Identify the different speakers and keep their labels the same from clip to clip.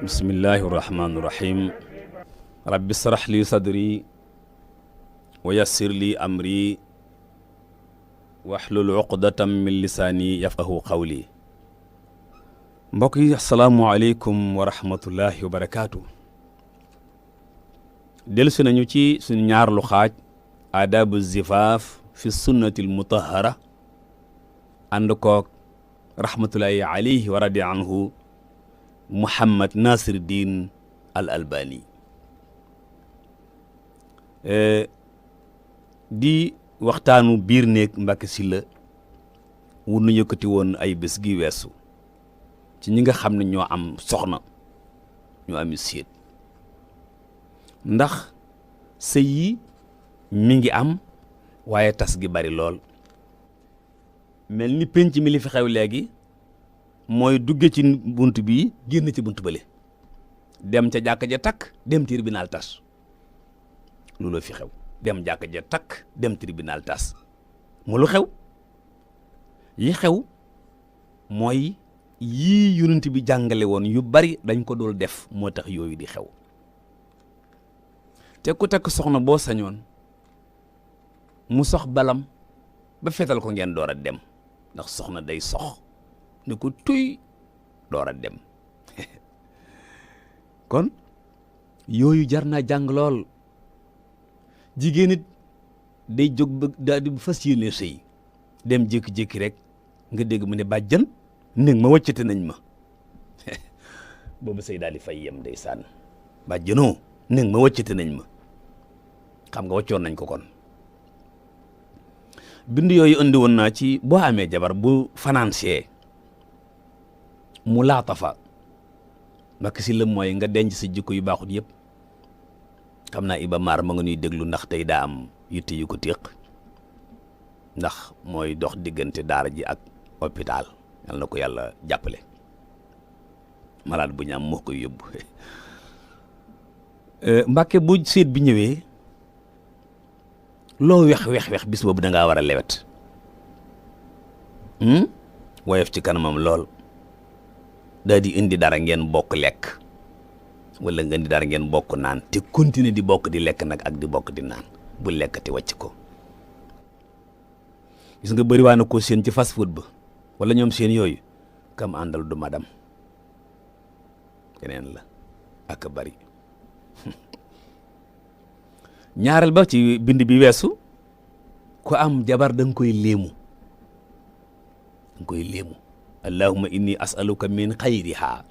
Speaker 1: bismillahi rahmaani rahim rabbi srah li sadri wa yassir li amri wahlul uqdatam min lisaani yafqahu qawli. mbokk yi asalaamualeykum wa rahmatullahi wa barakaatu. dellusi nañu ci suñu ñaarlu xaaj aadabu zifaaf fi sunnatil mutahara ànd koog rahmatullahi alayhi wa radi anhu Muhammad Nasir Din al Albani di waxtaanu biir néeg Mbàkke Sylla wu nu yëkkati woon ay bés gi weesu ci ñi nga xam ne ñoo am soxna ñoo ami séet ndax sëy yi mi ngi am waaye tas gi bari lool mel ni penc mi li fi xew léegi mooy dugge ci bunt bi génn ci bunt bële dem ca jàkka ja takk dem tribunal tas loolu fi xew dem jàkka ja takk dem tribunal tas mu lu xew yi xew mooy yii yonent bi jàngale woon yu bari dañ ko dul def moo tax yooyu di xew te ku takk soxna boo sañoon mu sox balam ba fetal ko ngeen door a dem ndax soxna day sox ni ko tuy door a dem kon yooyu jar naa jàng lool. jigéen it day jóg ba daal di fas yéene sëy dem jékki-jékki rek nga dégg mu ne bàjjan néeg ma wàccate nañ ma boobu sëy daal di fay yem ndeysaan bàjjanoo néeg ma wàccate nañ ma xam nga wàccoon nañ ko kon. bind yooyu indi woon naa ci boo amee jabar bu financé mu laatafa Mbàkke Sylla mooy nga denc sa jikko yu baaxut yëpp. xam naa Iba Mar ma nga ñuy déglu ndax tey daa am yitte yu ko téq ndax mooy dox diggante daara ji ak hôpital yal na ko yàlla jàppale malade bu ñu am moo koy yóbbu Mbàkke bu seet bi ñëwee loo wex bis boobu da ngaa war a lewet woyof ci kanamam lool daal di indi dara ngeen bokk lekk wala nga indi dara ngeen bokk naan te continuer di bokk di lekk nag ak di bokk di naan bu lekk te wàcc ko. gis nga bëri waa na ko seen ci fast food ba wala ñoom seen yooyu kam àndal du madam keneen la ak bari ñaareel ba ci bind bi weesu ku am jabar da nga koy léemu allahumma inni as'aluka min xayriha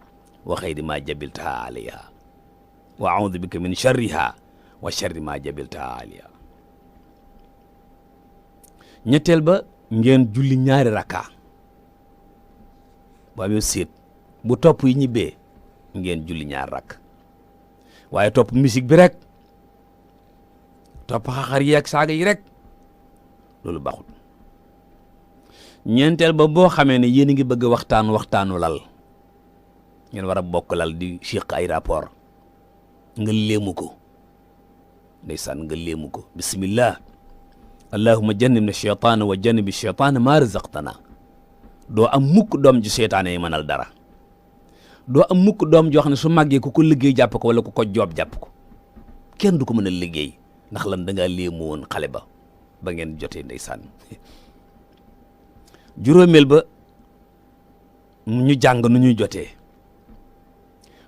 Speaker 1: wa xayri ma jabiltaha alayha wa a'udhu bika min sharriha wa sharri ma jabiltaha alayha. ñetteel ba ngeen julli ñaari rakka bu amee séet bu topp yi ñibbee ngeen julli ñaari rakk waaye topp musique bi rek topp xaxar yi ak saaga yi rek loolu baaxul. ñeenteel ba boo xamee ne yéen a ngi bëgg waxtaanu lal ngeen war a bokk lal di siq ay rapport nga léemu ko ndeysaan nga léemu ko bismillah allahumma jannibna shaytaana wa jannibi shaytaana maa razaqtana. doo am mukk doom ji seytaane yi mënal dara doo am mukk doom joo xam ne su màggee ku ko liggéey jàpp ko wala ku ko joob jàpp ko kenn du ko mën a liggéey ndax lan da ngaa léemu woon xale ba ngeen jotee ndeysaan. juróomeel ba ñu jàng nu ñuy jotee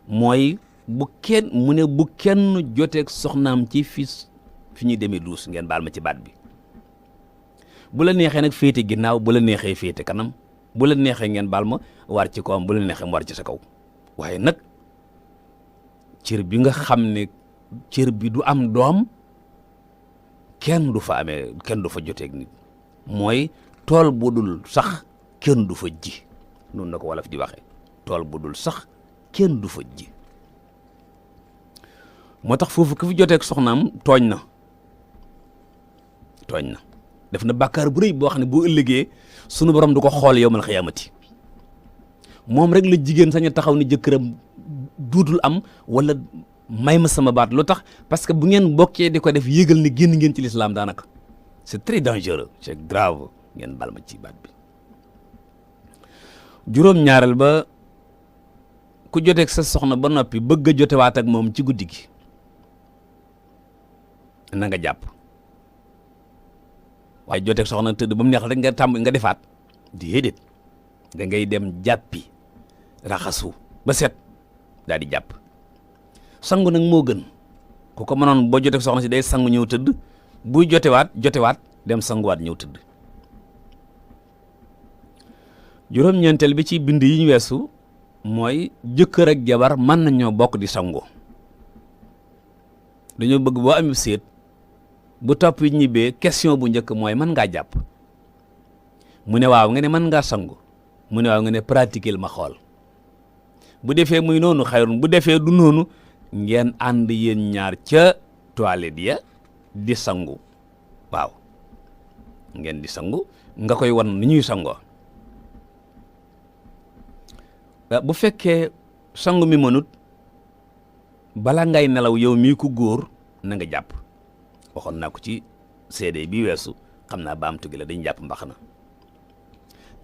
Speaker 1: mooy bu kenn joteeg soxnaam ci fi ñuy demee duus ngeen baal ma ci baat bi bu la neexee nag féete ginnaaw bu la neexee féete kanam bu la neexee ngeen baal ma war ci kawam bu la neexee mu war ci sa kaw waaye nag cër bi nga xam ne cër bi du am doom kenn du fa joteeg nit mooy tool bu dul sax kenn du fa ji noonu la ko wolof di waxee tool bu dul sax kenn du fa ji moo tax foofu ku fi joteeg soxnaam tooñ na def na bàkkaar bu rëy boo xam ne boo ëllëgee sunu borom du ko xool yawmal xiyaamati moom rek la jigéen sañ a taxaw ni jëkkëram duutul am wala may ma sama baat lu tax parce que bu ngeen bokkee di ko def yégal ne génn ngeen ci lislaam daanaka c'est très dangereux, c'est grave ngeen bal ma ci baat bi. juróom-ñaareel ba ku joteeg sa soxna ba noppi bëgg a jotewaat ak moom ci guddi gi na nga jàpp waaye joteeg soxna tëdd ba mu neex rek nga tàmm nga defaat déedéet da ngay dem jàppi raxasu ba set daal di jàpp. sangu nag moo gën ku ko mënoon boo joteeg soxna si day sangu ñëw tëdd buy jotewaat dem sanguwaat ñëw tëdd. juróom-ñeenteel bi ci bind yi ñu weesu mooy jëkkër ak jabar mën nañoo bokk di sangu dañoo bëgg boo amee séet bu topp yi ñibbee question bu njëkk mooy mën ngaa jàpp mu ne waaw nga ne mën ngaa sangu mu ne waaw nga ne pratiquer ma xool bu defee muy noonu xayrun bu defee du noonu ngeen ànd yéen ñaar ca toilette ya di sangu waaw ngeen di sangu nga koy wan ni ñuy sangoo. bu fekkee sangu mi mënut bala ngay nelaw yow mii ku góor na nga jàpp waxoon naa ko ci CD bi weesu xam naa baamtu gi la dañ jàpp mbax na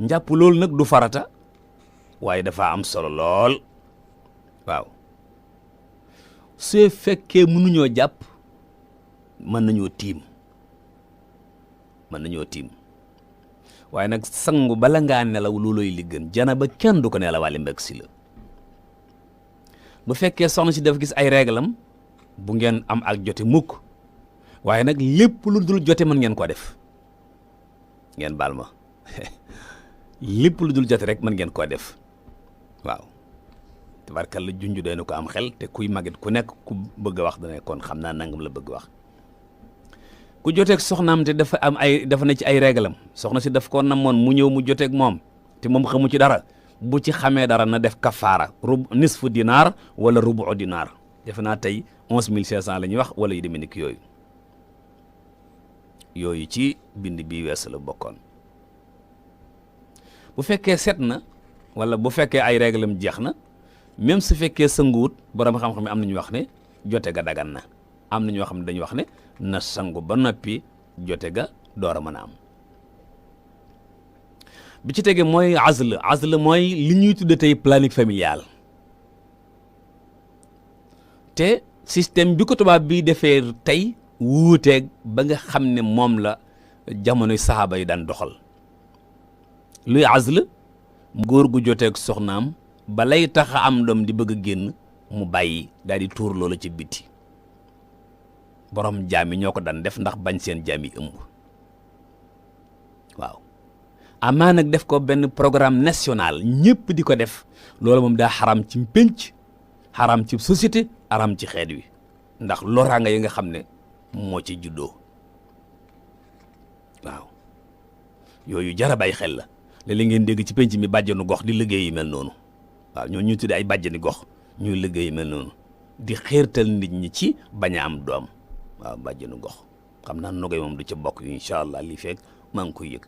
Speaker 1: njàpp loolu nag du farata waaye dafa am solo lool waaw su fekkee mënuñoo jàpp mën nañoo tiim waaye nag sangu bala ngaa nelaw looloy li gën janaba kenn du ko nelawaale mbeg si la bu fekkee soxna si dafa gis ay réglam bu ngeen am ak jote mukk waaye nag lépp lu dul jote mën ngeen ko def ngeen baal ma lépp lu dul jote rek mën ngeen koo def waaw tabarkalla junj doy na ko am xel te kuy magit ku nekk ku bëgg a wax dana kon xam naa nangam la bëgg wax ku joteeg soxnaam te dafa ne ci ay réglam soxna si daf ko namoon mu ñëw mu joteeg moom te moom xamu ci dara bu ci xamee dara na def kafaara nisfu dinaar wala rubu dinaar defe naa tey 11500 la ñuy wax wala yu demee ni ki yooyu ci bind bi weesu la bokkoon. bu fekkee set na wala bu fekkee ay réglam jeex na même su fekkee sanguwut borom xam-xam am na ñu wax ne jote ga dagan na am na ñoo xam ne dañuy wax ne na sangu ba noppi jote ga door a mën a am. bi ci tege mooy azl mooy li ñuy tudde tey planning familial te système bi ko tubaab bi defee tey wuuteeg ba nga xam ne moom la jamonoy saxaaba yi daan doxal. luy azl góor gu joteeg soxnaam ba lay tax a am doom di bëgg a génn mu bàyyi daal di tuur loola ci biti borom jaam yi ñoo ko daan def ndax bañ seen jaam yi ëmb waaw. amaa nag def ko benn programme national ñëpp di ko def loolu moom daa xaram ci pénc xaram ci société xaram ci xeet wi ndax loraanga yi nga xam ne moo ci juddoo waaw yooyu jara bàyyi xel la léeg-léeg ngeen dégg ci pénc mi bàjjanu gox di liggéey yu mel noonu waaw ñoo ñu tudde ay bàjjani gox ñuy liggéey yu mel noonu di xiirtal nit ñi ci bañ a am doom waaw bàjjanu gox xam naa nogay moom du ca bokk yu incha allah lii fekk maa ngi koy yëg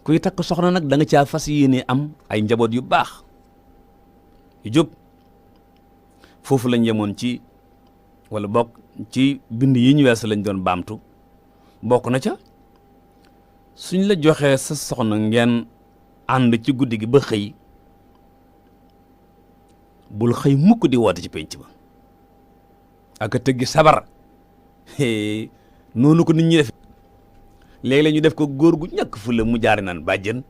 Speaker 1: kuy takk soxna nag da nga caa fas yéene am ay njaboot yu baax yu jub foofu lañ yemoon ci wala bokk ci bind yi ñu weesu lañ doon baamtu bokk na ca suñ la joxee sa soxna ngeen ànd ci guddi gi ba xëy bul xëy mukk di woote ci penc ba ak a tëggi sabar noonu ko nit ñi def léegi-léeg ñu def ko góor gu ñàkk fu la mu jaari naan bàjjen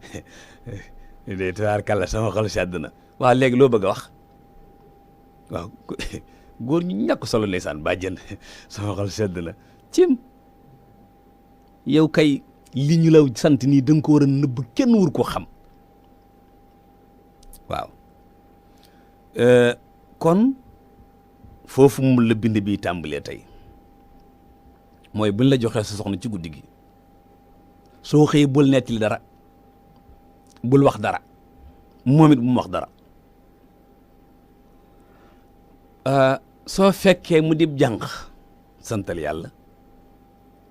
Speaker 1: de tawaar kàlla sama xol sedd na waaw léegi loo bëgg a wax waaw góor ñu ñàkk solo ndeysaan bàjjen sama xol sedd na cim yow kay li ñu la sant nii da nga ko war a nëbb kenn wur ko xam waaw kon foofu mu la bind bi tàmbalee tey mooy buñ la joxee sa soxna ci guddi gi soo xëyee bul nettali dara bul wax dara moom it bu mu wax dara soo fekkee mu dib jànq santal yàlla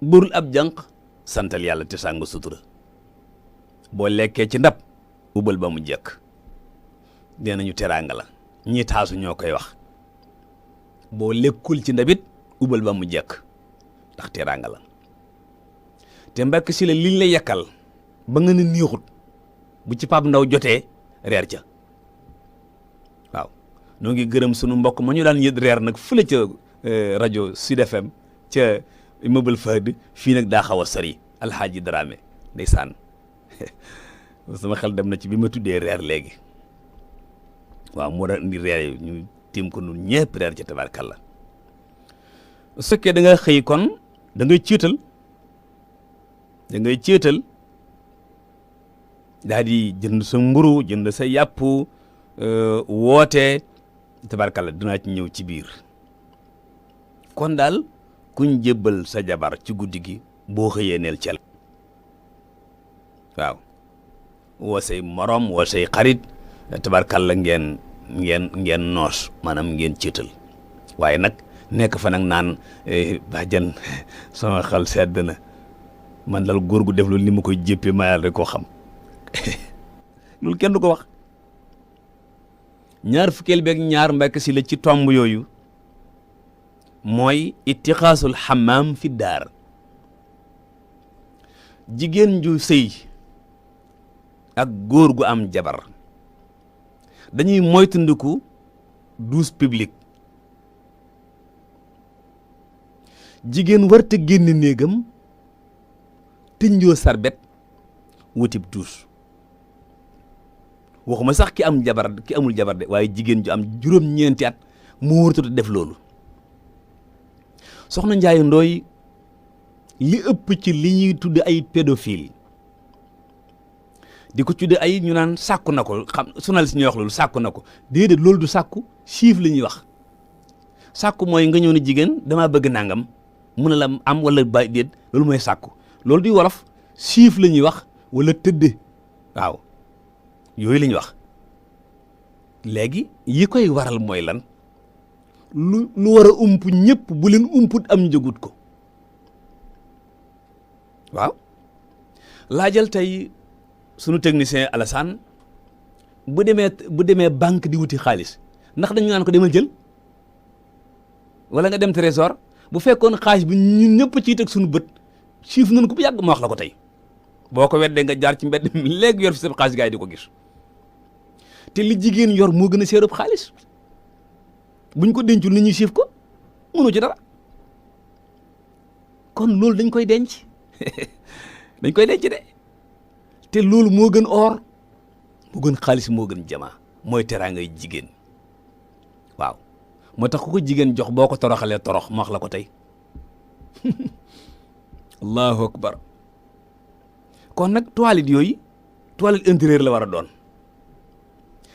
Speaker 1: burul ab jànq santal yàlla te sàng sutura boo lekkee ci ndab ubal ba mu jekk nee nañu teraanga la ñi taasu ñoo koy wax boo lekkul ci ndabit ubal ba mu jekk ndax teraanga la te Mbàkke Sylla liñ la yekkal ba nga ne neexut bu ci Pape Ndaw jotee reer ca waaw noo ngi gërëm sunu mbokk ma ñu daan yët reer nag fële ca rajo Sud FM ca immeuble Fahd fii nag daa xaw a sori Alxaaji Dramé ndeysaan sama xel dem na ci bi ma tuddee reer léegi waaw moo daan indi reer yi ñu tiim ko nun ñëpp reer ca tabarkalla su fekkee da nga xëy kon da ngay céetal daal di jënd sa mburu jënd sa yàpp woote tabarkalla dinaa ci ñëw ci biir kon daal kuñ jébbal sa jabar ci guddi gi boo xëyee neel cel waaw woo say morom woo say xarit tabarkalla ngeen noos maanaam ngeen céetal waaye nag nekk fa nag naan bàjjan sama xel sedd na man dal góor gu def loolu ni ma koy jéppee ma yàlla rek koo xam loolu kenn du ko wax. ñaar fukkeel beeg ñaar Mbàkke Sylla ci tomb yooyu mooy ittixaasul xamaam fi daar jigéen ju sëy ak góor gu am jabar dañuy moytandiku douche publique jigéen warta génn néegam tënjoo sarbet wutib douche waxuma sax ki am jabar ki amul jabar de waaye jigéen ju am juróom-ñeenti at moo waratuta def loolu soxna Njaay Ndooy li ëpp ci li ñuy tudd ay pédophile di ko tudde ay ñu naan sàkku na ko xam sunal si ñuy wax loolu sàkku na ko déedéet loolu du sàkku siif la ñuy wax sàkku mooy nga ñëw ne jigéen damaa bëgg nangam mun na la am wala ba déet loolu mooy sàkku loolu di wolof siif la ñuy wax wala tëdde waaw yooyu la ñuy wax léegi yi koy waral mooy lan lu war a ump ñëpp bu leen umput am njëgut ko waaw laajal tey sunu technicien Alassane bu demee banque di wuti xaalis ndax dañu naan ko demal jël wala nga dem trésor bu fekkoon xaalis bi ñun ñëpp ciy teg suñu bët siif nañu ko bu yàgg ma wax la ko tey boo ko weddee nga jaar ci mbedd mi léegi yor fi sa xaalis gaa yi di ko gis te li jigéen yor moo gën a seerub xaalis buñ ko dencul ni ñuy siif ko mënu ci dara kon loolu dañ koy denc dañ koy denc de te loolu moo gën or moo gën xaalis moo gën jamaa mooy teraangay jigéen waaw moo tax ku ko jigéen jox boo ko toroxalee torox ma wax la ko tey allahu akbar kon nag toilette yooyu toilette intérieure la war a doon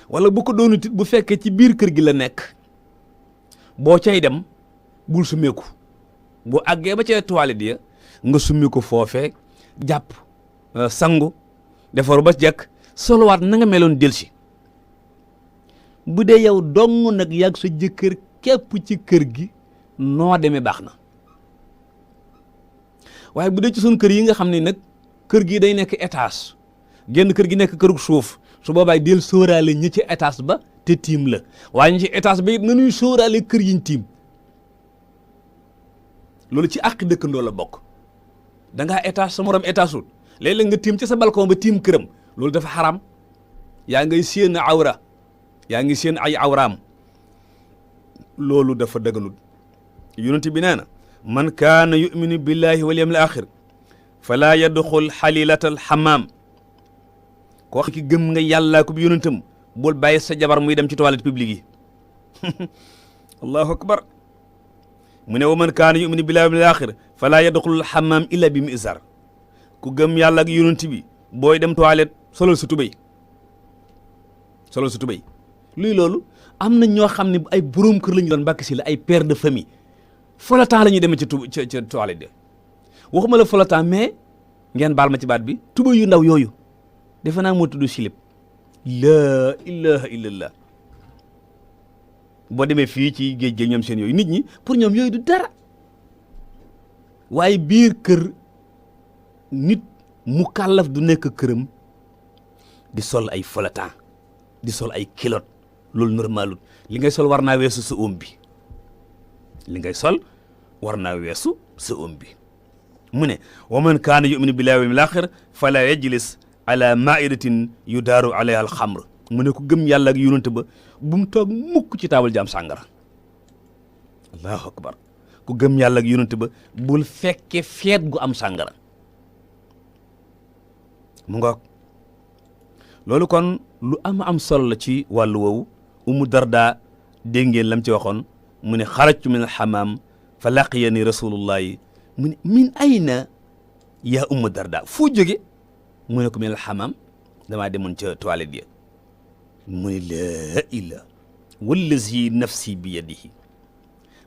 Speaker 1: wala bu ko doonu tit bu fekkee ci biir kër gi la nekk boo cay dem bul summeeku boo àggee ba ca toilette ya nga summeeku foofee jàpp sangu defaru ba jekk solowaat na nga meloon delsi bu dee yow dong nag yàgg sa jëkkër képp ci kër gi noo demee baax na waaye bu dee ci suñ kër yi nga xam ne nag kër gi day nekk étage genn kër gi nekk kërug suuf su boobaay del sóoraale ñi ci étage ba te tiim la waaye ñi ci étage ba it nañuy sóoraale kër yiñ tiim loolu ci àq dëkkandoo la bokk da ngaa étage sa morom étage wul léeg-léeg nga tiim ci sa balcon ba tiim këram loolu dafa xaram yaa ngay séen awra yaa ngi seen ay awraam loolu dafa dëgganut yonent bi nee na man kaana yuminu billahi wal yawmil axir falaa yadxul xalilatal xamaam koo xam ki gëm nga yàllaa ko bi yonentam bul bàyyi sa jabar muy dem ci toilette publique yi allahu akbar mu ne wa man kaana yuminu billahi wal yawmil axir falaa yadxulul xamaam illa bi misar ku gëm yàlla ak yonent bi booy dem toilette solal sa tubéy luy loolu am na ñoo xam ne ay borom kër la ñu doon Mbàkke Sylla ay père de famille flottant la ñuy demee ca toilette de waxuma la flottant mais ngeen baal ma ci baat bi tubéy yu ndaw yooyu defe naa moo tudd slip laa ilaha illallah boo demee fii ci géej géej ñoom seen yooyu nit ñi pour ñoom yooyu du dara waaye biir kër nit mu kàllaf du nekk këram di sol ay flottant di sol ay kilot loolu normalul li ngay sol war naa weesu sa oom bi li ngay sol war naa weesu sa bi mu ne wa man kaana yuminu billahi wal yawmil axir fala yajlis ala maidatin yudaaru alayha alxamr mu ne ku gëm yàlla ak yonent ba bu mu toog mukk ci taabal jaam sàngara allahu akbar ku gëm yàlla ak yonent ba bul fekke feet gu am sàngara mu ngoog loolu kon lu am solo la ci wàllu woowu Umu Darda dégg ngeen lam ci waxoon mu ne xarajtu min alxamaam fa laqiyani rasulullahi mu ne min ayna yaa Umu Darda foo jóge mu ne ko min alxamaam damaa demoon ca toilette ya mu ne laa ilaa wallazi nafsi bi yadihi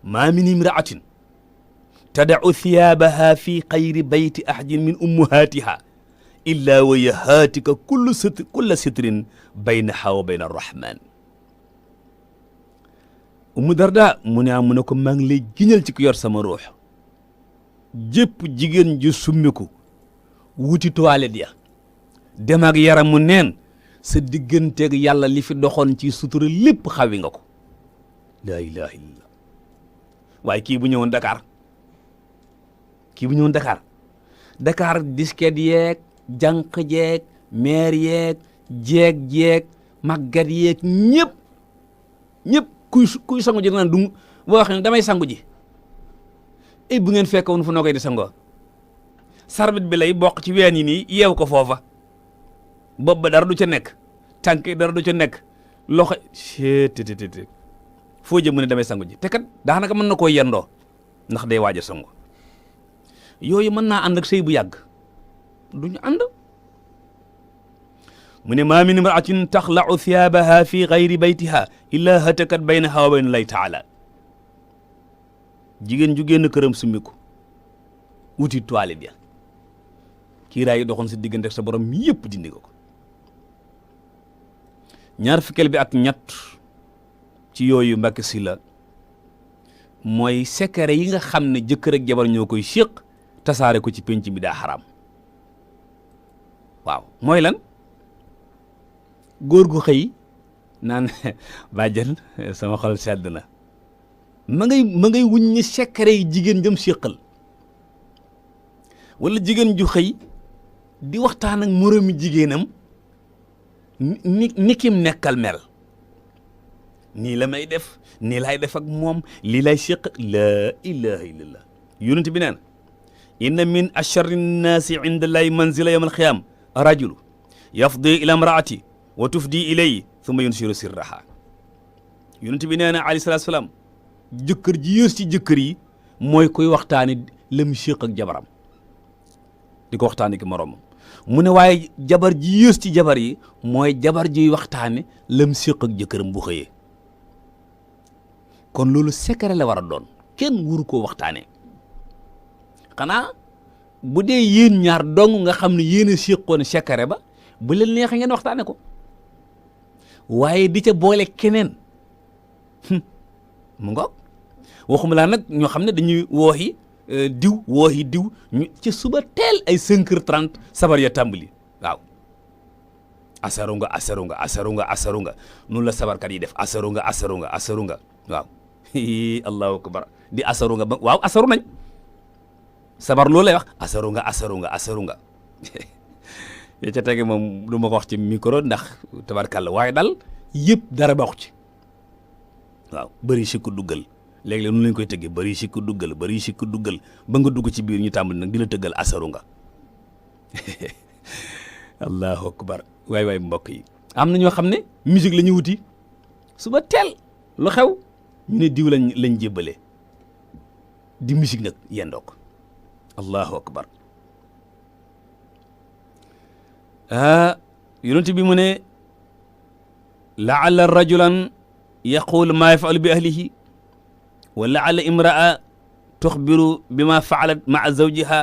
Speaker 1: maa min imraatin tadau thiyaabaha fi xayri bayti ahadin min ummahaatiha illa wa yahaatika kulla sitrin baynaha wa bayna arrahman Umu Darda mu ne ko maa ngi lay giñal ci ku yor sama ruux jépp jigéen ju summiku wuti toilette ya dem ak yaram mu neen sa digganteeg yàlla li fi doxoon ci sutura lépp xawi nga ko laa ilaha illallah waaye kii bu ñëwoon Dakar disket yeeg jànq jeeg meer yeeg jeeg màggat yeeg ñëpp kuy sangu ji naan du boo waxee damay sangu ji bu ngeen fekkoon fu noo koy di sangoo sarbet bi lay bokk ci ween yi nii yeew ko foofa bopp ba dara du ca nekk tànk dara du ca nekk loxo tt foo jëm mu ne damay sangu ji te kat daanaka mën na koo yendoo ndax day waaj a sangu yooyu mën naa ànd ak sëy bu yàgg duñu ànd mu ne maa min imraatin taxla'u thiyaabaha fi gayri baytiha illa hatakat baynaha wa bayna llahi taala jigéen ju génn këram summiku wuti toilette ya kiiraay yi doxoon si diggante sa borom yëpp dindi ko ñaar fukkeel bi ak ñett ci yooyu Mbàkke Sylla mooy secret yi nga xam ne jëkkër ak jabar ñoo koy séq tasaare ko ci penc bi daa xaraam waaw mooy lan góor gu xëy naan bàjjan sama xol sedd na ma ngay wuññi secret yi jigéen jëm séqal wala jigéen ju xëy di waxtaan ak moroomi jigéenam ni kim nekkal mel nii la may def nii laay def ak moom lii lay séq laa ilaha illallah yonent bi neen inna min acharri nnaasi inda llahi manzila yawm alqiyama rajulu yafdi ila imraati wa tufdi ilay thumma yunsiru sirraha yonent bi nee na alayhi salaatu salaam jëkkër ji yées ci jëkkër yi mooy koy waxtaane la mu séq ak jabaram di ko waxtaane ki moroomam mu ne waaye jabar ji yées ci jabar yi mooy jabar jiy waxtaane la mu séq ak jëkkëram bu xëyee kon loolu secret la war a doon kenn wuru koo waxtaane xanaa bu dee yéen ñaar dong nga xam ne yéen a séqoon secret ba bu leen neexee ngeen waxtaane ko waaye di ca boole keneen mu ngoog waxuma laa nag ñoo xam ne dañuy wooxi diw ñu ci suba teel ay 5h30 sabar ya tàmbali waaw asaru nga noonu la sabarkat yi def asaru nga waaw allahu akbar di asaru nga ba waaw asaru nañ sabar loolu lay wax asaru nga ya ca tege moom du ma ko wax ci micro ndax tabarkàlla waaye daal yëpp dara baaxu ci waaw bëri si ko duggal léeg-léeg nu lañ koy tëggee bëri si ko duggal ba nga dugg ci biir ñu tàmbali nag di la tëggal asaru nga allahu akbar waay mbokk yi am na ñoo xam ne musique la ñu wuti suba teel lu xew ñu ne diw lañ jébbale di musique nag yendoo ko allahu akbar yonent bi mu ne laala rajulan yaqul maa yafalu bi ahlihi wa laala imraa tuxbiru bima faalat maa zawjiha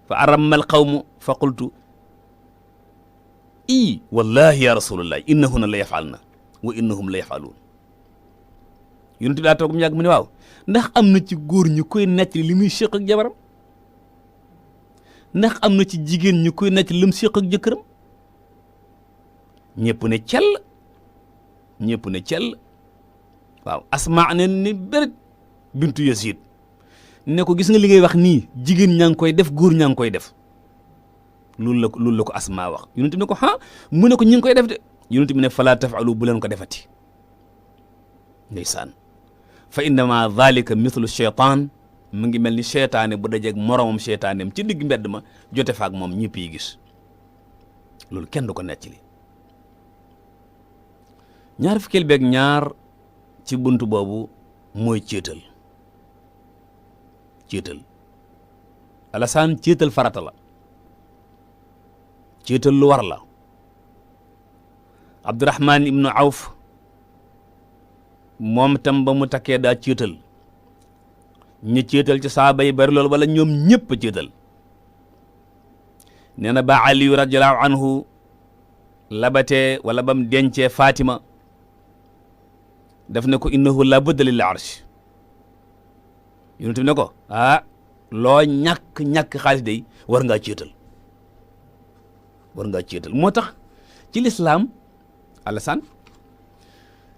Speaker 1: fa aramma alqawmu fa qultu wallahi ya rasulallah innahunna la yafalna wa innahum la yafaluun yonent bi daa toog mu yàgg mu ne waaw ndax am na ci góor ñu koy necc li muy séq ak jabaram ndax am na ci jigéen ñu koy necc li mu séq ak jëkkëram ñëpp ne cell waaw asmaa ne ni bërit bintu Yasid ne ko gis nga li ngay wax nii jigéen ñaa ngi koy def góor ñaa ngi koy def loolu la ko Asma wax yonent bi ne ko mu ne ko ñi ngi koy def de yonent bi ne fala tafalu bu leen ko defati ndeysaan fa innama dhalika mithlu shaytaan mu ngi mel ni seytaane bu dajeeg moromam seytaaneem ci digg mbedd ma jote faak moom ñëpp yi gis loolu kenn du ko nettali ñaar fukkeel beeg ñaar ci buntu boobu mooy céetal alasaan céetal farata la céetal lu war la Abdurahmaan ibnu Awf moom tam ba mu takkee daa céetal ñu céetal ci saaba yi bari loolu wala ñoom ñëpp a céetal nee na ba Aliyu radiyallahu anhu labatee wala bam dencee Fatima daf ne ko innahu la budda lil arsh yonent bi ne ko loo ñàkk xaalis day war ngaa céetal moo tax ci lislaam alasan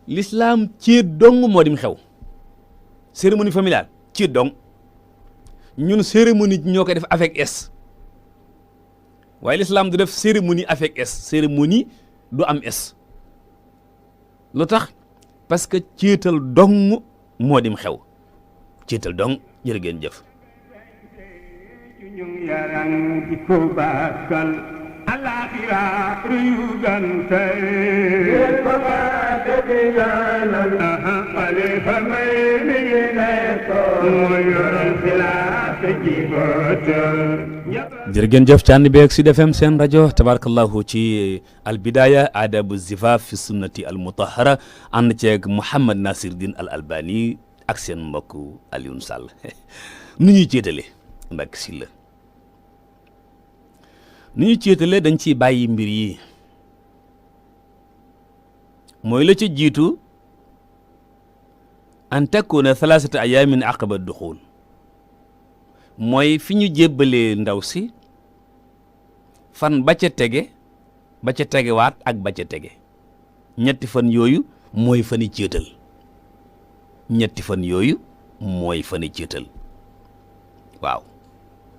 Speaker 1: lislaam céet dong moo dim xew cérémonie familiale céet dong ñun cérémonie ñoo koy def avec s waaye lislaam du def cérémonie avec s cérémonie du am s lu tax parce que céetal dong moo dim xew céetal dong jërë ngeen jëf
Speaker 2: alaxira ruyu gantay xalifa may mi ngi nekko moo yoroon xilaaf jiboota
Speaker 1: jërë ngeen jëf ci ànd bi ak Sud FM seen rajo tabarakallahu ci albidaya adabu zifaf fi sunnati al mutahara ànd ceeg Mouhamed Nasiruddin al Albani ak seen mbokk Alioune Sall nu ñuy céetale mbakk si la ni ñu céetalee dañ ciy bàyyi mbir yi mooy la ci jiitu an takuna thalathata ayamin aqaba duxul mooy fi ñu jébbalee ndaw si fan ba ca tegewaat ak ba ca tege ñetti fan yooyu mooy fani céetal waaw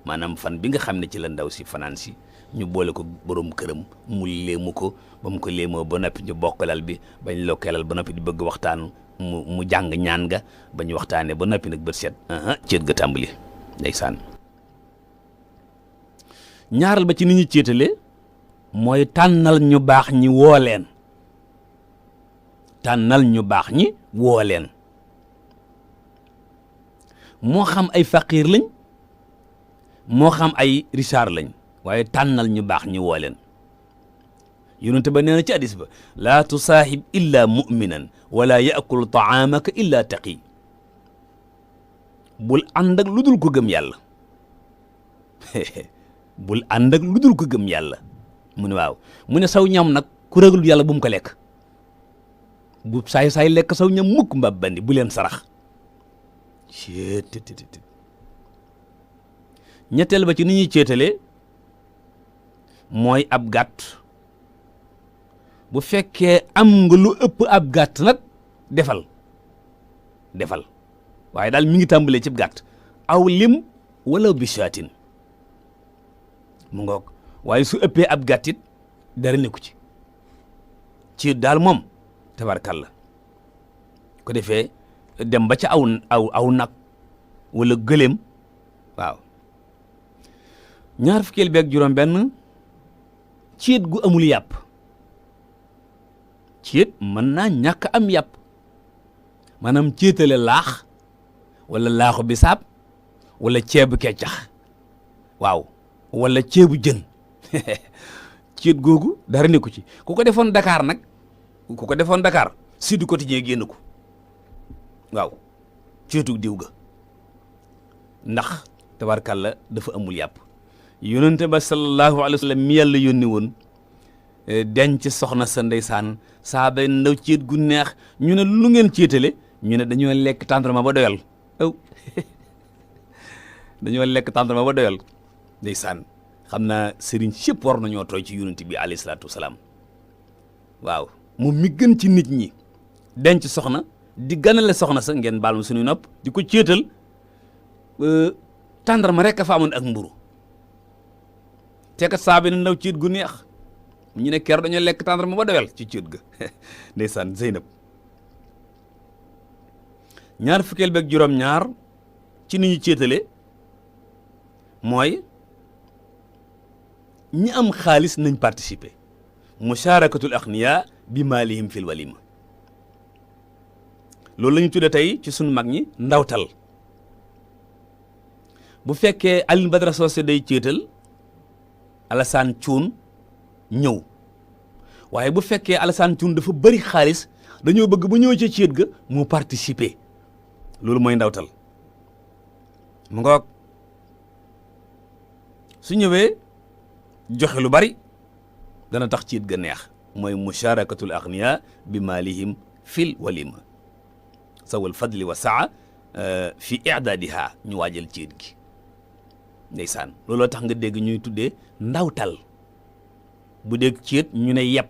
Speaker 1: maanaam fan bi nga xam ne ci la ndaw si fanaan si ñu boole ko borom këram mu léemu ko ba mu ko léemoo ba noppi ñu bokkalal bi bañ lokkeelal ba noppi di bëgg waxtaan mu jàng ñaan nga ba ñu waxtaanee ba noppi nag bët set céet ga tàmbali ndeysaan ñaaral ba ci ni ñu céetalee mooy tànnal ñu baax ñi woo leen moo xam ay faqiir lañ moo xam ay richard lañ waaye tànnal ñu baax ñi woo leen yonent ba nee na ci hadis ba laa tusaahib illa muminan wala yaakulu taamaka illa taqi bul ànd ak lu dul ko gëm yàlla mu ne waaw mu ne saw ñam nag ku ragalul yàlla bu mu ko lekk bu saay lekk saw ñam mukk mbab bandi bu leen sarax ñetteel ba ci ni ñuy céetalee mooy ab gàtt bu fekkee am nga lu ëpp ab gàtt nag defal waaye daal mi ngi tàmbalee ci gàtt aw lim wala bisaatin mu ngoog waaye su ëppee ab gàttit dara nekku ci daal moom tabarkalla ko defee dem ba ca aw nag wala gëléem waaw ñaar fukkeel beeg juróom benn céet gu amul yàpp céet mën naa ñàkk am yàpp maanaam céetale laax wala laaxu bisaab wala ceebu keccax waaw wala ceebu jën céet googu dara nekku ci ku ko defoon Dakar Sud Quotidien génn ko waaw céetu diw ga ndax tabarkalla dafa amul yàpp yonente ba sallallahu alayhi wa sallam mi yàlla yónni woon denc soxna sa ndeysaan saaba ndaw céet gu neex ñu ne lu ngeen céetale ñu ne dañoo lekk tàndarma ba doyal ndeysaan xam naa sëriñ sëpp war nañoo tooy ci yonente bi alayhi salaatu wasalaam waaw moom mi gën ci nit ñi denc soxna di ganale soxna sa ngeen baal ma suñuy nopp di ko céetal tàndarma rek a fa amoon ak mburu te kat saa bi na ndaw ciit gu neex ñu ne ker dañoo lekk tàndarma ba doyal ci ciit ga ndeysaan Zeynab ñaar fukkeel beeg juróom-ñaar ci ni ñu céetale mooy ñi am xaalis nañ participer musharakatul aghniya bi maalihim fil walima loolu la ñu tudde tey ci sunu mag ñi ndawtal bu fekkee Alioune Badara Socé day céetal Alassane Thioune ñëw waaye bu fekkee Alassane Thioune dafa bëri xaalis dañoo bëgg bu ñëw ca céet ga mu participer loolu mooy ndawtal mu ngoog su ñëwee joxe lu bari dana tax céet ga neex mooy musharakatul aghniya bi maalihim fil walima sawal fadli wa saa fi i'dadiha ñu waajal céet gi ndeysaan looloo tax nga dégg ñuy tuddee ndawtal bu dégg céet ñu ne yeb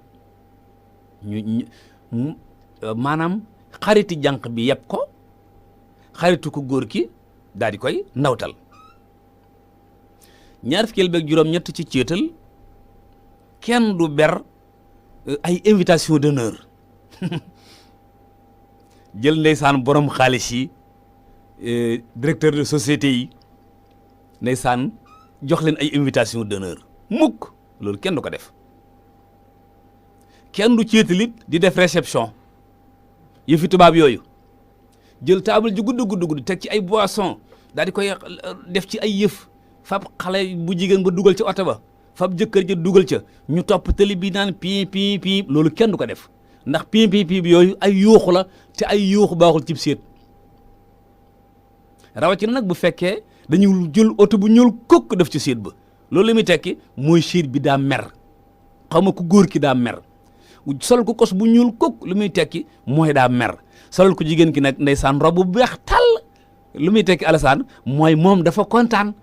Speaker 1: maanaam xariti jànq bi yeb ko xaritu ko góor ki daal di koy ndawtal ñaar fukkeel beeg juróom-ñett ci céetal kenn du ber ay invitation d'honneur jël ndeysaan borom xaalis yi directeur de société yi ndeysaan jox leen ay invitation d'honneur mukk loolu kenn du ko def kenn du céetalit di def réception yëfi tubaab yooyu jël table ju gudd teg ci ay boisson daal di koy def ci ay yëf fab xale bu jigéen ba dugal ci oto ba fab jëkkër ja dugal ca ñu topp télé bi naan pii loolu kenn du ko def ndax pii bi yooyu ay yuuxu la te ay yuuxu baaxul cib séet rawatina nag bu fekkee dañu jël oto bu ñuul kokk def ci séet ba loolu li muy tekki mooy séet bi daa mer xaw ma ku góor ki daa mer sol ko kos bu ñuul kokk lu muy tekki mooy daa mer solal ko jigéen ki nag ndeysaan rob bu weex tàll lu muy tekki Alassane mooy moom dafa kontaan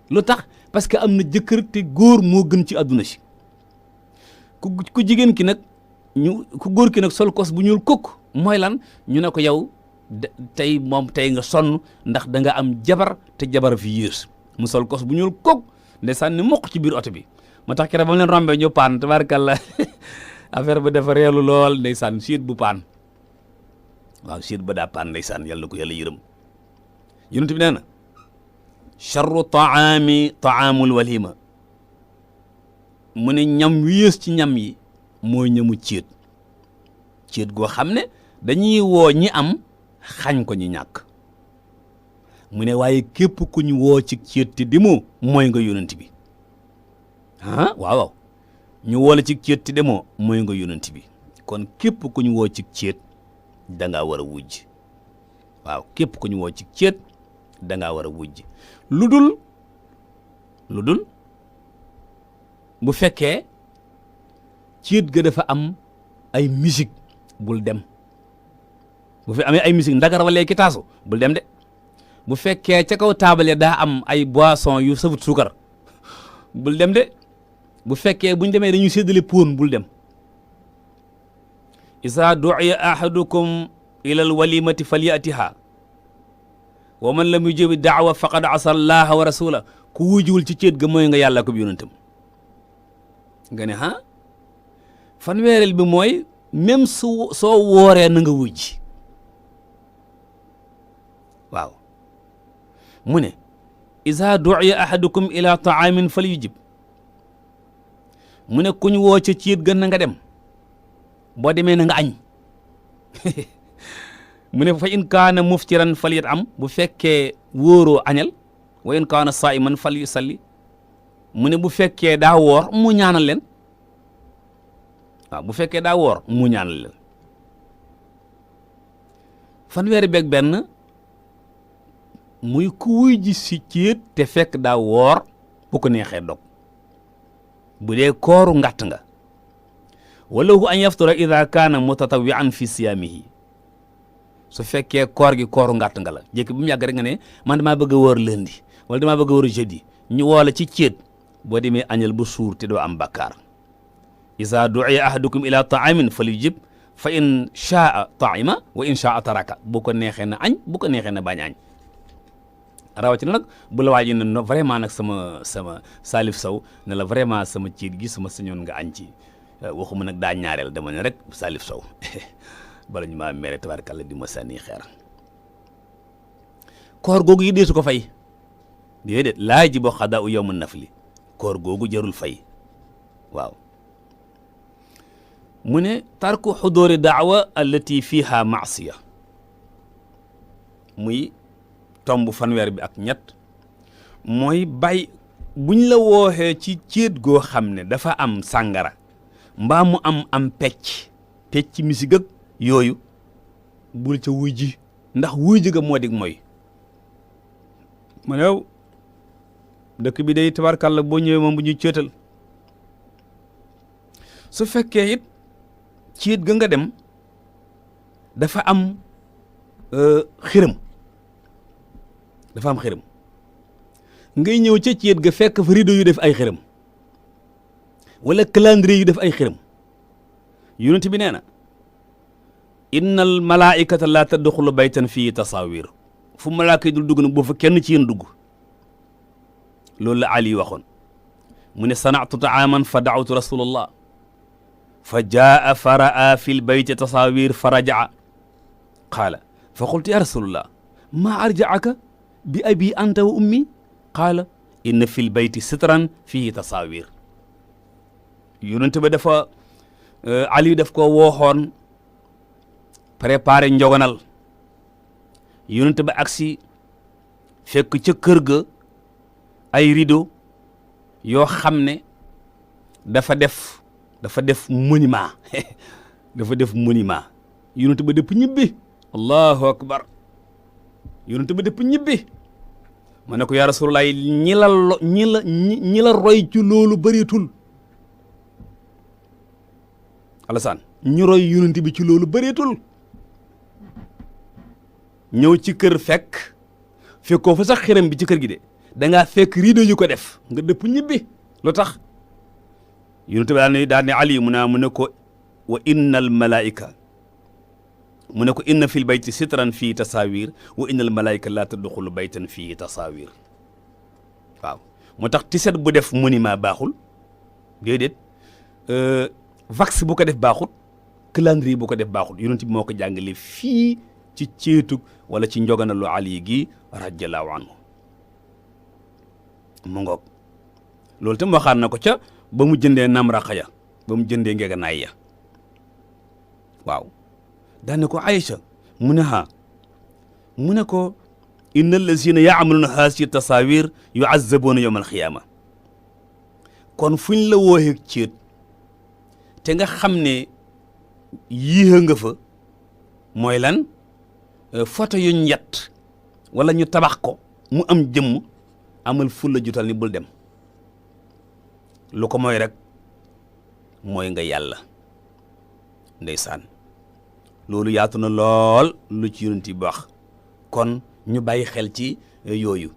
Speaker 1: lu tax parce que am na jëkkër te góor moo gën ci àdduna si ku jigéen ki nag ku góor ki nag sol kos bu ñuul kokk mooy lan ñu ne ko yow tey nga sonn ndax da nga am jabar te jabar fi yées mu sol kos bu ñuul kokk ndeysaan ni mokk ci biir oto bi moo tax keroog ba mu leen rombee ñu paan tabaarkalla affaire ba dafa reelu lool ndeysaan siit bu paan waaw siit ba daa paan ndeysaan yàlla na ko yàlla yërëm yonent bi nee na charru taami taamul walima mu ne ñam wi yées ci ñam yi mooy ñamu céet goo xam ne dañuy woo ñi am xañ ko ñi ñàkk mu ne waaye képp ku ñu woo ci céet te di moo mooy nga yonent bi waaw ñu woo la ci céet te demoo mooy nga yonent bi kon képp ku ñu woo ci céet da ngaa war a wujj waaw képp ku ñu woo ci céet da ngaa war a wujj lu dul bu fekkee céet ga dafa am ay musique bul dem bu fi amee ay musique ndagar wala ki taasu bul dem de bu fekkee ca kaw taabale daa am ay boisson yu safut suukar bul dem de bu fekkee buñ demee dañuy séddale póon bul dem isa du'iya ahadukum ila al walimati falyatiha wa man lam yujibi da'wa faqad asa allaha wa rasula ku wujuwul ci céet ga mooy nga yàlla ko bi yonentam nga ne fanweereel bi mooy même soo wooree na nga wujji waaw mu ne iza du'iya ahadukum ila ta'amin falyujib mu ne kuñ woo ca céet ga na nga dem boo demee na nga añ mu ne fa in kaana muftiran falyat am bu fekkee wóoroo añal wa in kaana saa'iman falyusalli mu ne bu fekkee daa woor mu ñaanal leen waaw bu fekkee daa woor mu ñaanal leen fanweeri beeg benn muy ku wuy ji si céet te fekk daa woor bu ko neexee dog bu dee kooru ngàtt nga wala hu an yaftura ida kaana mutatawwi'an fi siyaamihi su fekkee koor gi kooru ngàtt nga la jékki bu mu yàgg rek nga ne man damaa bëgg a wóor lundi wala damaa bëgg a wóor jeudi ñu woo la ci céet boo demee añal bu suur te doo am bakkaar iza du'iya ahadukum ila ta'amin falyujib fa in sha'a ta'ima wa in sha'a taraka bu ko neexee na añ bu ko neexee na bañ añ rawatina nag bu la waaji ne vraiment nag sama Salif Sow ne la vraiment sama ciit gi sama sañoon nga añ ci waxuma nag daa ñaareel dama ne rek Salif Sow bala ñu maa mere tabaarkalla di ma sànni xeer. koor googu yi deesu ko fay déedéet laa ji boo xadaa u yawmu nafli koor googu jarul fay waaw. mu ne tarku xudóori daawa allati fiha maasiya muy tomb fanweer bi ak ñett mooy bàyyi buñ la wooxee ci céet goo xam ne dafa am sàngara mbaa mu am pecc misig ak yooyu bul ca wuy ji ndax wuy ji ga moo dig mooy ma new dëkk bi day tabarkàlla boo ñëwee moom bu ñuy céetal su fekkee it céet ga nga dem dafa am xiram ngay ñëw ca céet ga fekk fa rideau yu def ay xiram wala calendrier yu def ay xiram yonent bi nee na innal malaikata la tadxulu baytan fii tasawir fu malaaka yi dul dugg nag boo fa kenn ci yéen dugg loolu la Ali waxoon mu ne sana'tu ta'aman fa da'awtu rasulallah fa jaa fa ra'a fi lbayti tasawir fa raja'a qaala fa qultu ya rasulallah ma arja'aka bi abi anta wa ummi qaala inna fi lbayti sitran fihi tasawir yonent ba dafa Ali daf ko wooxoon préparé njogonal yonent ba agsi fekk ca kër ga ay rideau yoo xam ne dafa def monument dafa def monument yonent ba dëpp ñibbi allahu akbar yonent ba dëpp ñibbi ma ne ko yaa rasulullah ñi la roy ci loolu bëreetul Alassane ñu roy yonent bi ci loolu bëreetul ñëw ci kër fekkoo fa sax xiram bi ci kër gi de dangaa fekk rideau yu ko def nga dëpp ñibbi lu tax yonent bi daal ne Ali mu ne ko wa innal malaika mu ne ko inna fil bayti sitran fii tasawir wa innal malaika la tadxulu baytan fii tasawir waaw moo tax tiset bu def monument baaxul déedéet vax bu ko def baaxul calendrier bu ko def baaxul yonent bi moo ko jàngale fii ci céetug wala ci njoganalu Ali gi radiyallahu anhu mu ngoog loolu tam waxaat na ko ca ba mu jëndee namraqa ya ba mu jëndee ngeganaay ya waaw daane ko Aïcha mu ne mu ne ko inna allazina ya'maluna haasihi tasawir yu'azzabuuna yawma alxiyaama kon fuñ la wooxee céet te nga xam ne yéexa nga fa mooy lan photo yu ñett wala ñu tabax ko mu am jëmm amal fulla jutal ni bul dem lu ko mooy rek mooy nga yàlla ndeysaan loolu yaatu na lool lu ci yonent bi wax kon ñu bàyyi xel ci yooyu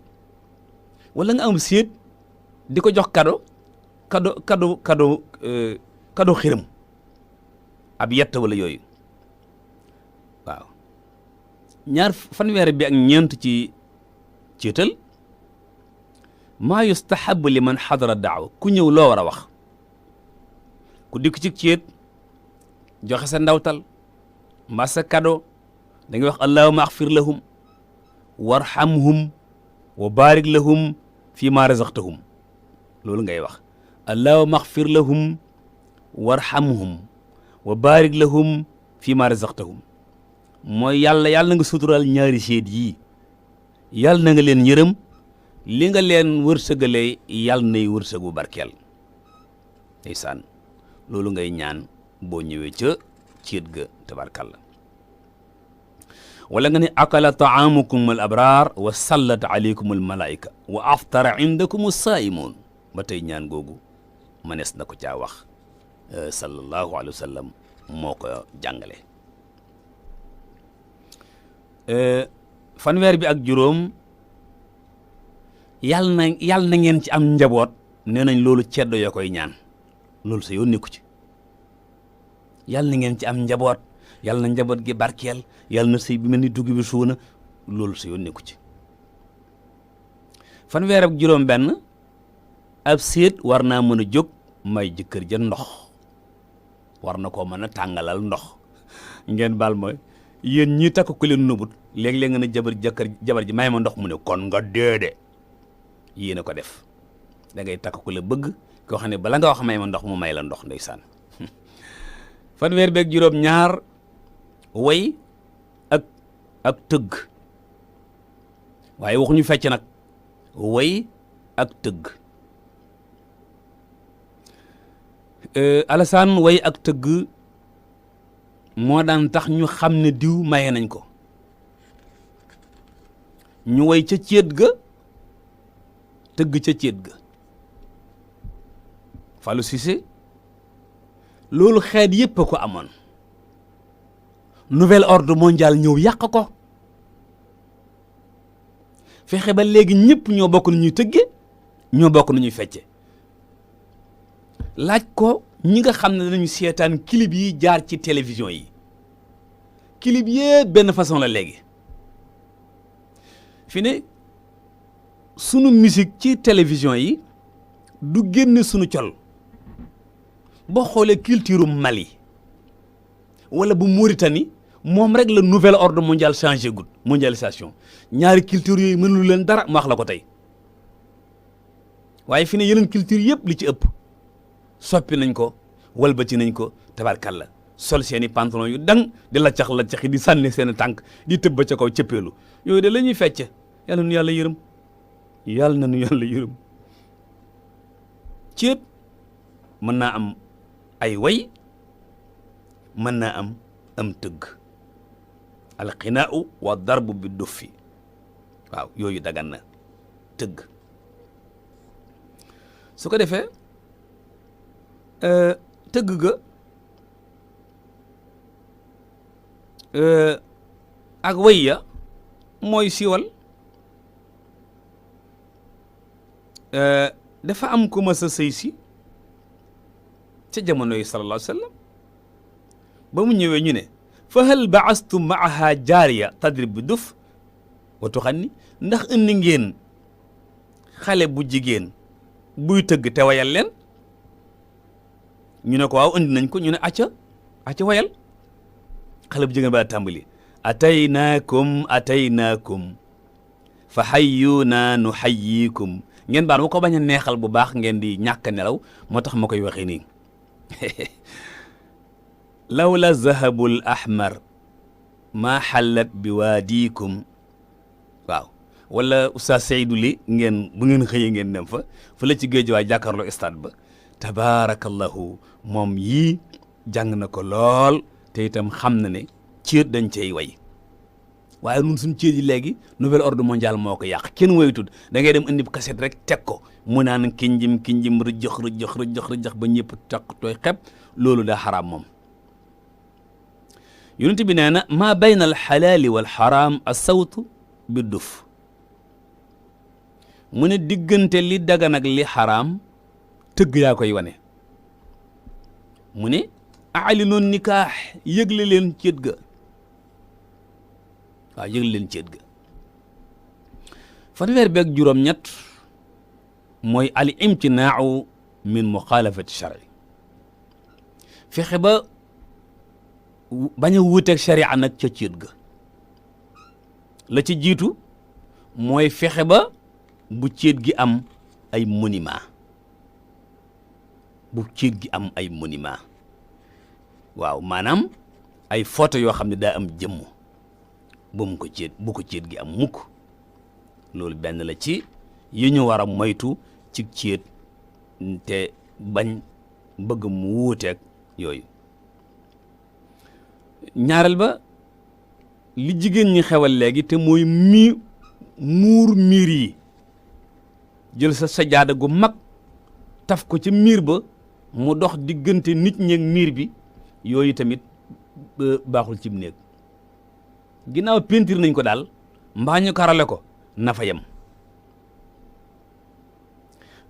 Speaker 1: wala nga am séet di ko jox kado xiram ab yett wala yooyu waaw fanweer bi ak ñeent ci céetal maa yustahabu li man xadara daawa ku ñëw loo war a wax ku dikk ci céet joxe sa ndawtal mbaa sa kado da ngay wax allahumma axfir lahum warhamhum wa barik lahum fi ma razaqtahum loolu ngay wax allahumma axfir lahum warhamhum wa barik lahum fi ma razaqtahum mooy yàlla na nga sutural ñaari séet yii yàlla na nga leen yërëm li nga leen wërsëgalee yàlla nay wërsëgu barkeel ndeysaan loolu ngay ñaan boo ñëwee ca céet ga tabarkalla wala nga ne akala taamukum al abrar wa sallat alaykum al malaika wa aftara indakum as-saimun ba tey ñaan googu mënees na ko caa wax sallallahu alayhi wa sallam moo ko jàngale fanweer bi ak juróom yàlla na ngeen ci am njaboot nee nañ loolu ceddo yoo koy ñaan loolu sa yoon nekku ci yàlla na ngeen ci am njaboot yàlla na njaboot gi barkeel yàlla na sëy bi mel ni dugg bi suuna loolu sa yoon nekku ci fanweer ak juróom benn ab séet war naa mën a jóg may jëkkër ja ndox war na koo mën a tàngalal ndox ngeen baal ma yéen ñi takk ku leen nëbut léeg-léeg nga ne jabar ji may ma ndox mu ne kon nga déede yéen a ko def da ngay takk ku la bëgg koo xam ne bala nga wax may ma ndox mu may la ndox ndeysaan fanweer beeg juróom ñaar way ak tëgg waaye waxuñu fecc nag way ak tëgg Alassane way ak tëgg moo daan tax ñu xam ne diw maye nañ ko ñu way ca céet ga tëgg ca céet ga Fallou Cissé loolu xeet yépp a ko amoon nouvel ordre mondial ñëw yàq ko fexe ba léegi ñëpp ñoo bokk nu ñuy tëgge ñoo bokk nu ñuy fecce laaj ko ñi nga xam ne dañu seetaan clip yi jaar ci télévision yi clip yépp benn façon la léegi fi ne sunu musique ci télévision yi du génn sunu col boo xoolee culture Mali wala bu Mauritanie moom rek la nouvel ordre mondial changé gud mondialisation ñaari culture yooyu mënul leen dara mu wax la ko tey waaye fi ne yeneen culture yëpp li ci ëpp soppi nañ ko walbati nañ ko tabarkalla sol seeni pantalon yu dang di la caxi di sànni seen tànk di tëb ba ca kaw cëppeelu yooyu de la ñuy fecce yàlla nu yàlla yërëm yàlla na nu yàlla yërëm ceeb mën naa am ay way mën naa am tëgg alxinaau wa darbu bi duffi waaw yooyu dagan na tëgg su ko defee tëgg ga ak way ya mooy siiwal dafa am ku mas a sëy si ca jamono yi sallallahu alayhi wa sallam ba mu ñëwee ñu ne fa hal baastum maaha jaariya tadrib bi duf wa tuxanni ndax indi ngeen xale bu jigéen buy tëgg te wayal leen ñu ne ko waaw indi nañ ko ñu ne acca wayal xale bu jigéen ba tàmbali ataynaakum fa hayyuna nuhayyikum ngeen baal ma ko bañ a neexal bu baax ngeen di ñàkk nelaw moo tax ma koy waxee nii lawla zahabul ahmar maa xallat bi waadikum waaw wala oustaz Seydou li ngeen bu ngeen xëyee ngeen dem fa la ci géej waay jàkkaarloo stade ba tabaarakallahu moom yii jàng na ko lool te itam xam na ne céet dañ cey way waaye nun suñ céet yi léegi nouvel ordre mondial moo ko yàq kenn waytud da ngay dem indi kaset rek teg ko mu naan kinjim rëjëx ba ñëpp taq tooy xeb loolu daa xaraam moom yonent bi nee na maa bayna al xalaali wal xaraam as-sawtu bi duf mu ne diggante li dagan ak li xaraam tëgg yaa koy wane mu ne a'linu nikaax yëgle leen céet ga waaw yëgle leen céet ga fanweer beeg juróom-ñett mooy al imtinaau min muxaalafati shari fexe ba bañ a wuuteeg sharia nag ca céet ga la ci jiitu mooy fexe ba bu céet gi am ay monument waaw maanaam ay photo yoo xam ne daa am jëmm bu ko céet gi am mukk loolu benn la ci yi ñu war a moytu ci céet te bañ bëgg mu wuuteeg yooyu ñaareel ba li jigéen ñi xewal léegi te mooy muur miir yi jël sa sajaada gu mag taf ko ca miir ba mu dox diggante nit ñeeg miir bi yooyu tamit baaxul ci néeg ginnaaw peinture nañ ko daal mbaa ñu karale ko na fa yem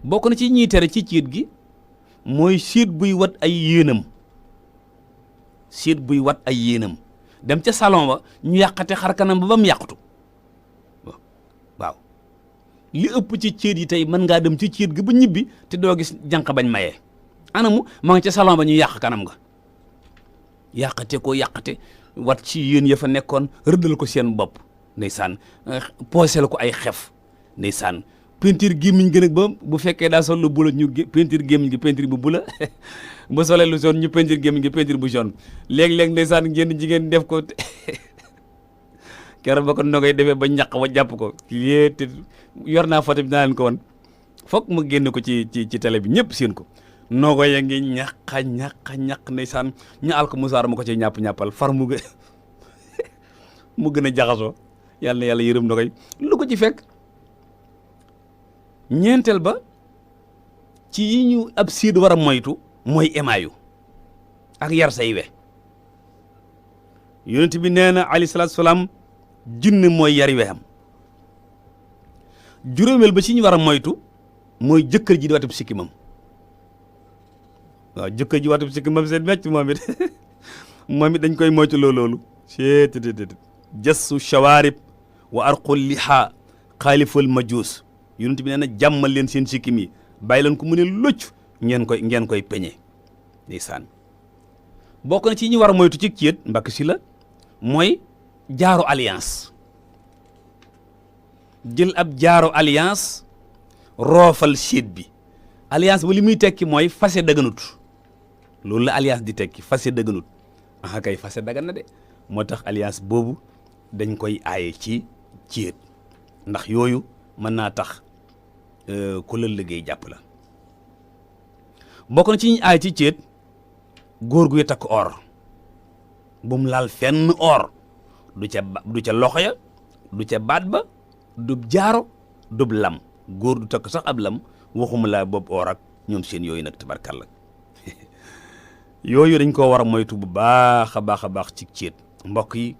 Speaker 1: bokk na ci ñiy tere ci ciit gi mooy siit buy wat ay yéenam dem ca salon ba ñu yàqate xar kanam ba mu yàqutu waaw li ëpp ci céet yi tey mën ngaa dem ci céet gi ba ñibbi te doo gis jànq bañ mayee anamu ma nga ca salon ba ñu yàq kanam nga yàqate ko yàqate wat ci yéen ya fa nekkoon rëddal ko seen bopp ndeysaan poosel ko ay xef ndeysaan peinture gémmiñ gi nag ba bu fekkee daa sol lu bula ñu peinture gémmiñ gi peinture bu bula bu solee lu jaune ñu peinture gémmiñ gi peinture bu jaune léeg-léeg ndeysaan ngeen jigéen def ko keroog ba ko nogay defee ba ñaq ba jàpp ko te yor naa photo bi naa leen ko woon foog mu génn ko ci télé bi ñëpp seen ko nogo ya ngi ñaq ndeysaan ñu al ko musaar ma ko ci ñàppal far mu gën a jaxasoo yàlla na yàlla yërëm nogay lu ko ci fekk ñeenteel ba ci yi ñu ab siid war a moytu mooy emaayu ak yar say we yonent bi nee na alayhi salaatu salaam junne mooy yari wexam juróomeel ba ci ñu war a moytu mooy jëkkër ji di watub sikkimam waaw jëkkër ji watub sikkimam seen mecc moom it dañ koy moytu loolu jassu shawarib wa arqul liha xaalifal majuus yonent bi nee na jàmmal leen seen sikkim yi bàyyi leen ko mu ne locc ngeen koy peñe ndeysaan bokk na ci ñi war a moytu ci céet mbakk si la mooy jaaro alliance jël ab jaaro alliance roofal séet bi alliance ba li muy tekki mooy fase daganut loolu la alliance di tekki fase daganut aha kay fase dagan na de moo tax alliance boobu dañ koy aaye ci céet ndax yooyu mën naa tax ku la liggéey jàpp la bokk na ci ñu aaye ci céet góor guy takk or bu mu laal fenn or du ca loxo ya du ca baat ba du jaaro du lam góor du takk sax ab lam waxuma laa bopp or ak ñoom seen yooyu nag tabarkalla yooyu dañ koo war a moytu bu baax a baax ci céet mbokk yi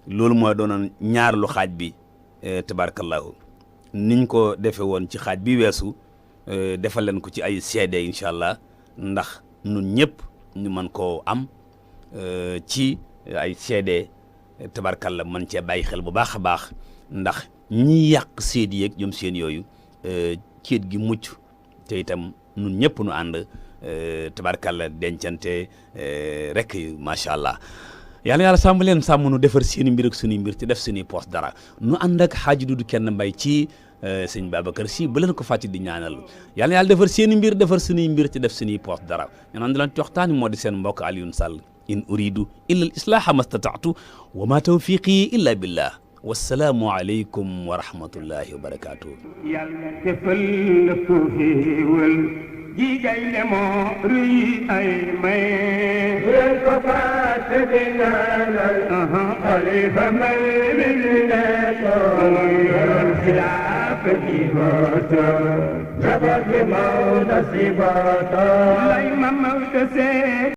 Speaker 1: loolu mooy doonoon ñaareelu xaaj bi tabarkallahu niñ ko defe woon ci xaaj bi weesu defal leen ko ci ay seede incha allah ndax nun ñëpp ñu mën koo am ci ay seede tabarkalla mën cee bàyyi xel bu baax a baax ndax ñi yàq seed yeeg ñoom seen yooyu céet gi mucc te itam nun ñëpp nu ànd tabarkalla dencante rek macha allah yàlla sàmm leen sàmm nu defar seeni mbir ak suñuy mbir te def suñuy poos dara nu ànd ak xaaji Dudu Kenn Mbay ci sëñ Babacar Si bu leen ko fàtte di ñaanal yàlla defar seeni mbir defar suñuy mbir te def suñuy poos dara ñu naan di leen waxtaani moo di seen mbokk Alioune Sall in uridu illa al islaha mastataatu wa ma tawfiqi illa billah wassalaamu aleykum wa rahmatullahi wa barakatuh
Speaker 2: yàlla defal la suuféewal ji gaynde moo rëy ay may leen ko fàtte di ñaanal xalifa may bi di nekko yor xilaafa ji booto jabar bi Mawdo si booto lay ma Mawdo see